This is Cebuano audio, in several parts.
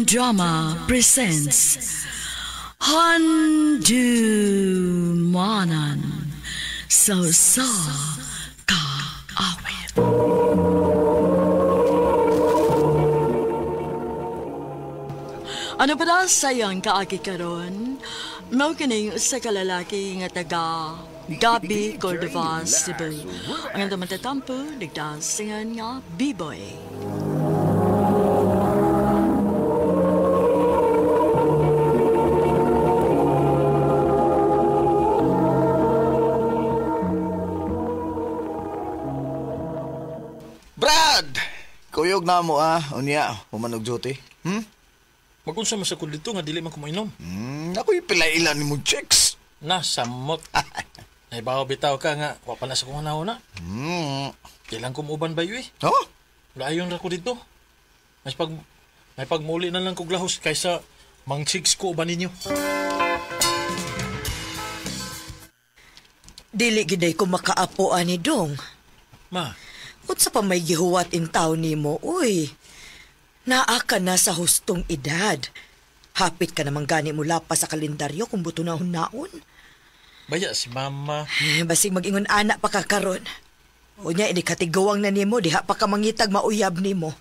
Drama presents Handumanan sa Usa Ka Awit. Ano pa na sayang kaagi karon? Mao kining usa ka lalaki nga taga Gabi Cordova, Cebu. Ang atong matatampo, nagdasingan nga B-Boy. Brad! Kuyog na mo ah. Unya, humanog duty. Hmm? Magunsa man sa ko dito nga dili man ko mainom. Ako'y pilailan ni mo chicks. Na, samot. Naibaw bitaw ka nga, wa pa na sa kong na. Di lang kumuban ba yun eh. Oh? Layon ra ko dito. May pagmuli na lang kog lahos kaysa mang chicks ko uban ninyo. Dili giday ko makaapo ani dong. Ma. Unsa pa may gihuwat in taon nimo, uy. Naa ka na sa hustong edad. Hapit ka namang gani mula pa sa kalendaryo kung buto na naon. Baya si mama. Basig mag-ingon anak pa ka karon. Unya, ini katigawang na nimo, diha pa ka mangitag mauyab nimo.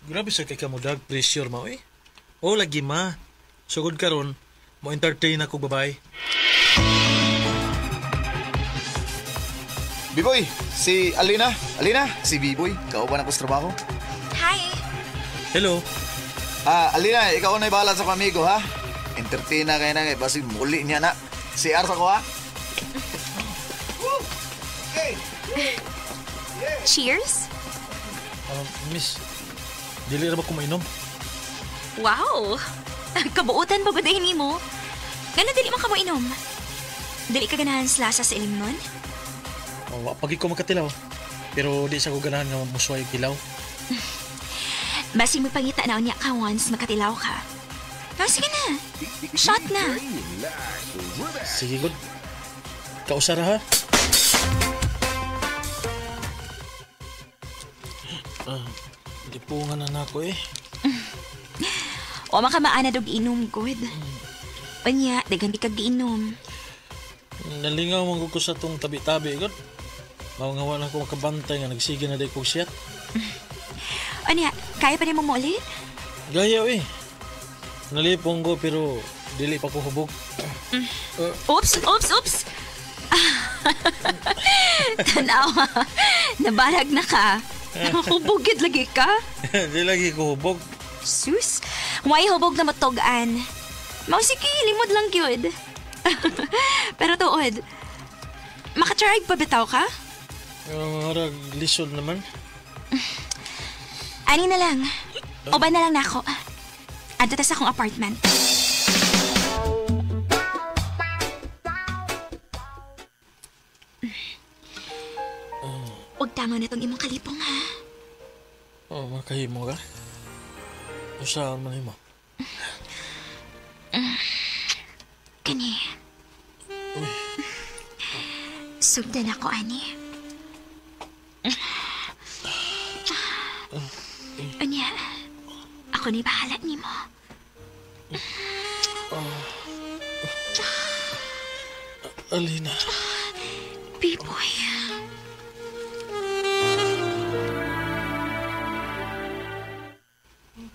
Grabe sa kay kamudag pressure ma, eh. O lagi ma. Sugod karon, mo entertain ako babay. Biboy, si Alina. Alina, si Biboy. Kauban ako sa trabaho. Hi. Hello. Alina, ikaw na bahala sa pamigo, ha? Entertain na kayo na kayo. Basi muli niya na. Si Arsa ko, ha? Okay. Cheers. Miss, dili ra ba ko mainom? Wow! Kabuutan pa ba dahil nimo? Gana dili man ka mo inom? Dili ka ganahan sa lasa sa ilim nun? Oh, pagi ko makatilaw. Pero di sa ko ganahan nga musuway kilaw. Basing magpangita na unya ka once makatilaw ka. Oh, sige na. Shot na. Sige, good. Kausara ha? Di po nga na ako eh. O makamaana dog inom, good. Unya, daghan di kag giinom. Nalingaw man ko sa tong tabi-tabi, good. Mao nga wala ko makabantay nga nagsige na day kog siyat. Unya, kaya pa nimo mo ulit? Gaya eh. Nalipong ko pero dili pa ko hubog. Oops, oops, oops. Tanawa, nabarag na ka. Hubog gid lagi ka? Di lagi ko hubog. Sus, why hubog na matugan? Mao sige, limod lang gyud. Pero tuod, makatry pa bitaw ka? Murag lisod naman. Ani na lang. Uban na lang nako. Adto ta sa akong apartment. Huwag tama na tong imong kalipong, ha? Oh, makahimo ka? Usahan man himo. Kani. Sugdan ako, ani. Unya, ako ni bahala nimo. Alina. B-Boy.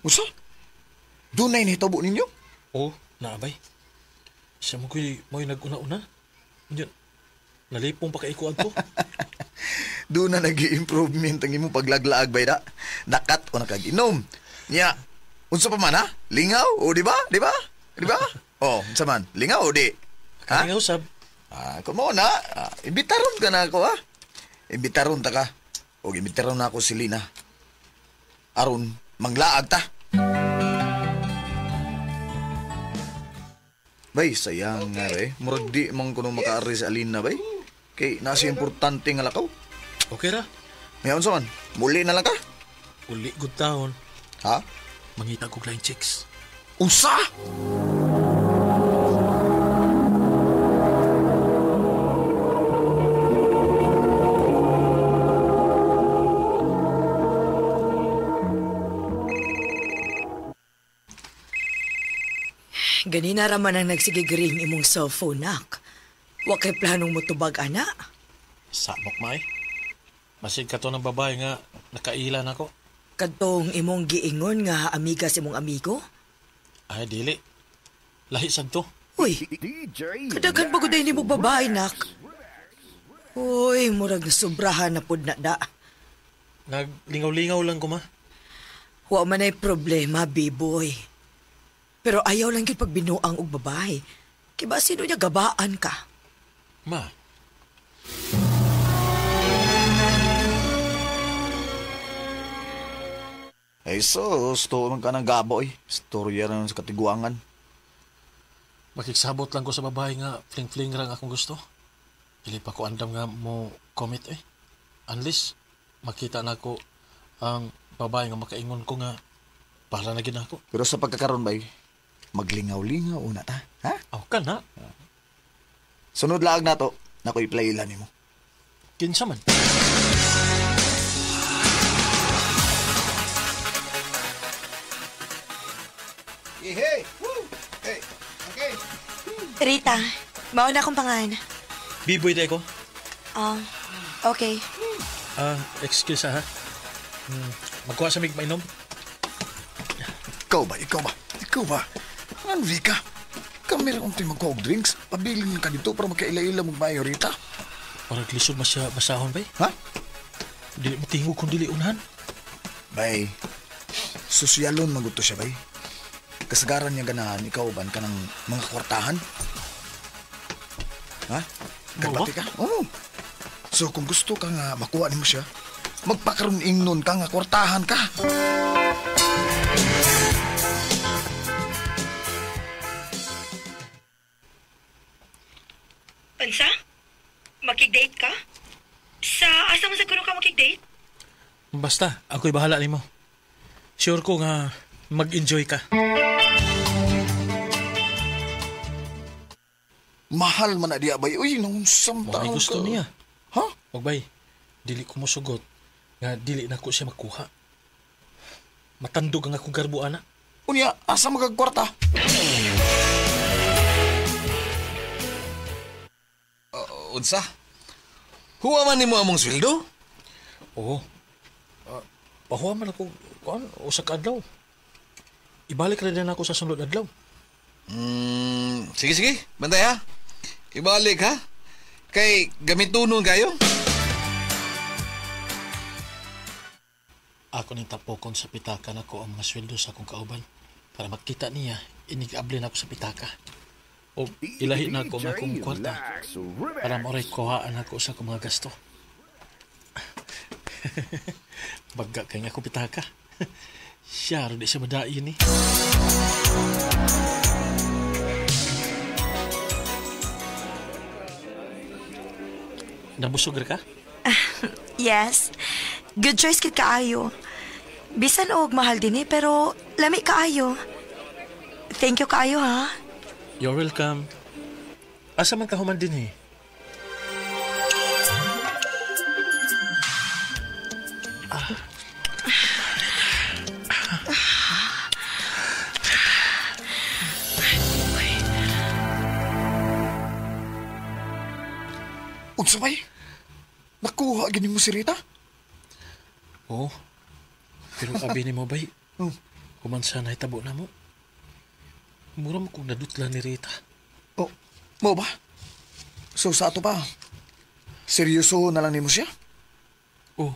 Usa? Dunay nahitabo ninyo? Oo, naabay. Siya mo ko'y mo'y nag-una-una. Yun, nalipong pa kaikuan to. Doon na nag-i-improvement ang imong paglaglaag bay da. Nakat o nakag-inom. Nya, unsa pa man ha? Lingaw? O di ba? Di ba? Di ba? O, unsa man? Lingaw o di? Ha? Lingaw sab. Ah, kumo na. Imbitaron ka na ako ha. Imbitaron ta ka. O imbitaron na ako si Lina. Aron, manglaag ta. Bay, sayang nga re. Murag di man kuno makaari si Alina bay. Kay nasa importante nga lakaw. Okay ra. May unsa man? Muli na lang ka. Uli good taon. Ha? Mangita kog line chicks. Unsa? Kaganina raman ang nagsigigring imong cellphone, nak. Wa kay planong motubag, ana. Samok, ma eh. Masig ka to ng babae nga nakailan ako. Kadtong imong giingon nga amiga sa imong amigo? Ay, dili. Lahi sad to. Uy, kadaghan pa gud nimo babae, nak. Uy, murag nasubrahan na pud na da. Naglingaw-lingaw lang ko, ma. Wa man ay problema, B-boy. Pero ayaw lang gyud pagbinuang og babae. Kay ba sino niya gabaan ka? Ma. Ay sus, tuo man ka ng gabo eh. Storya na nun sa katiguangan. Makiksabot lang ko sa babae nga fling-fling rang akong gusto. Dili pa ko andam nga mo commit eh. Unless makita na ko ang babae nga makaingon ko nga para na gid ako. Pero sa pagkakaroon bay, maglingaw-lingaw una ta. Ha? Aw ka na. Sunod laag na to, nako i-play nimo. Kinsa man. Hey, woo! Hey, okay. Rita, mauna akong pangan. Biboy day ko. Ah, okay. Excuse ha. Magkuha sa mig mainom. Ikaw ba? Ikaw ba? Ikaw ba? Ano, Rika? Kami rin unti magkuha og drinks. Pabilin ka dito para magkaila-ila mong mayo, Rita. Parang lisod masya basahon bay. Ha? Dili mo tingog kung dili unahan. Bay, sosyalon maguto siya, bay. Kasagaran niya ganahan, ikaw ban ka ng mga kwartahan? Ha? Kabati ka? Oo. So kung gusto ka nga makuha nimo siya, magpakaroon ingnon ka nga kwartahan ka. Unsa? Makig-date ka? Sa asa mo sa kuno ka makig-date? Basta, ako'y bahala nimo. Sure ko nga mag-enjoy ka. Mahal man na diya, bay. Uy, naunsam Mo taon gusto ka. niya. Ha? Wag bay, dili ko mosugot nga dili na ko siya makuha. Matandog ang akong garbo, ana. Unya, asa magagkwarta? Unsa? Huwa man nimo among sweldo? Oo. Pahuwa man ako, kuan, usa ka adlaw. Ibalik ra din ako sa sunod adlaw. Sige, sige. Bantay ha. Ibalik ha. Kay gamitunon kayo. Ako ning tapokon sa pitaka nako ang mga sweldo sa akong kauban para makita niya inig-abli na ako sa pitaka. O ilahi na ako ang akong kwarta para maoray kuhaan ako sa akong mga gasto. Bagga kay nga ako pitaka. Siya ro di siya madain eh. Nabusog ra ka? Yes. Good choice kit kaayo. Bisan og mahal din eh, pero lami kaayo. Thank you kaayo ha. You're welcome. Asa man ka human din eh? Unsa bay? Nakuha gini mo si Rita? Oo. Pero abi ni mo bay, human sa nahitabo na mo. Mura mo kong nadutla ni Rita. Oh, mo ba? So sa ato pa, seryoso na lang nimo siya? Oo.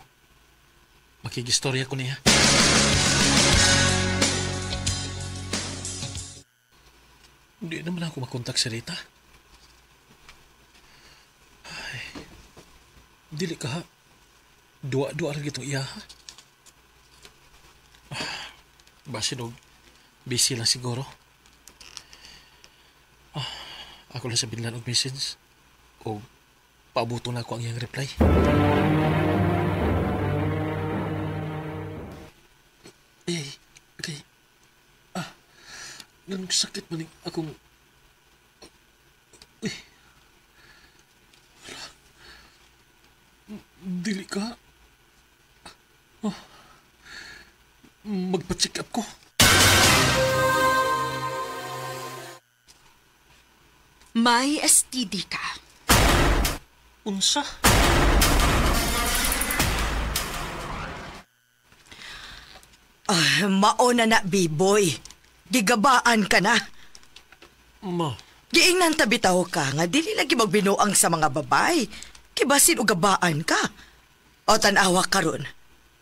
Makigistorya ko niya. Hindi naman ako makontak si Rita. Ay, dili ka ha. Dua-dua rin itong iya ha. Basin og busy lang siguro. Ako lang sa binlan og message. O paabuto na ako ang iyang reply. Ay, okay. Ganun sakit man akong... Uy. Wala. Dili ka. Oh. Magpa-check up ko. May STD ka. Unsa? Ah, mauna na, B-boy. Gigabaan ka na. Ma, Giingnan tabitaw ka nga dili lagi magbinuang sa mga babay. Kibasin o gabaan ka. O tanawa karon,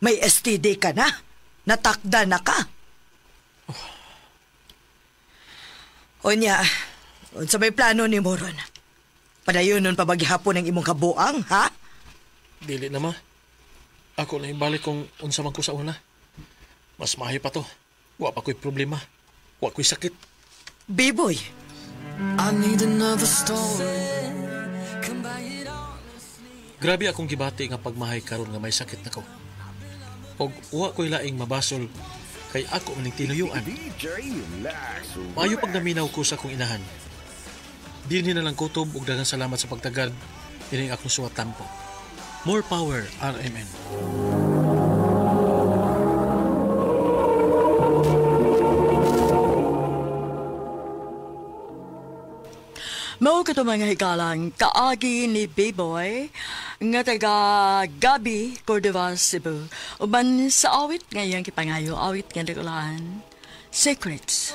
may STD ka na. Natakda na ka. Onya, unsa may plano ni Moron? Padayonon pa maghapon ang imong kabuang, ha? Dili na ma. Ako na ibalik kung unsa man ko sa una. Mas maayo pa to. Wa pa ko'y problema. Wa ko'y sakit. B-boy, Grabe akong gibati nga pagmahay karon nga may sakit nako. Og wa ko'y laing mabasol kay ako maning tinuyuan. Maayo pag naminaw ko sa akong inahan. Dinhi na lang kutob ug daghang salamat sa pagtagad ining akong suwat tampo. More power, RMN. Mao kato mga higalang kaagi ni B-Boy nga taga Gabi, Cordova, Cebu. Uban sa awit nga iyang kipangayo, awit nga dakulaan, Secrets.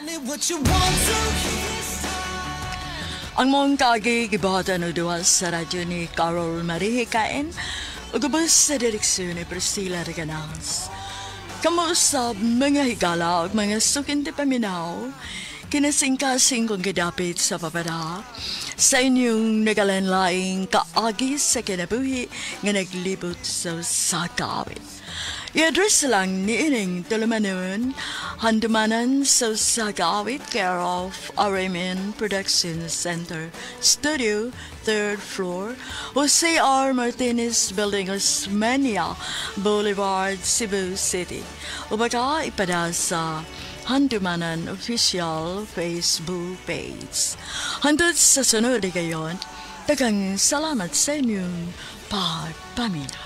Ang mong kaagi gibuhatan og duwa sa radyo ni Carol Marie Hikain ug ubos sa direksyon ni Priscilla Reganals. Kamusta mga higala ug mga sukin ti paminaw, kinasingkasing kong gidapit sa papada sa inyong nagalanlaing kaagi sa kinabuhi nga naglibot sa sakawit. I-address lang ni ining tulumanon, handumanan sa Sagawit, care of RMN Production Center, Studio, 3rd floor, Jose R. Martinez Building, Osmeña Boulevard, Cebu City. O baka ipada sa Handumanan Official Facebook page. Hantod sa sunod gayon, daghang salamat sa inyong pagpamina.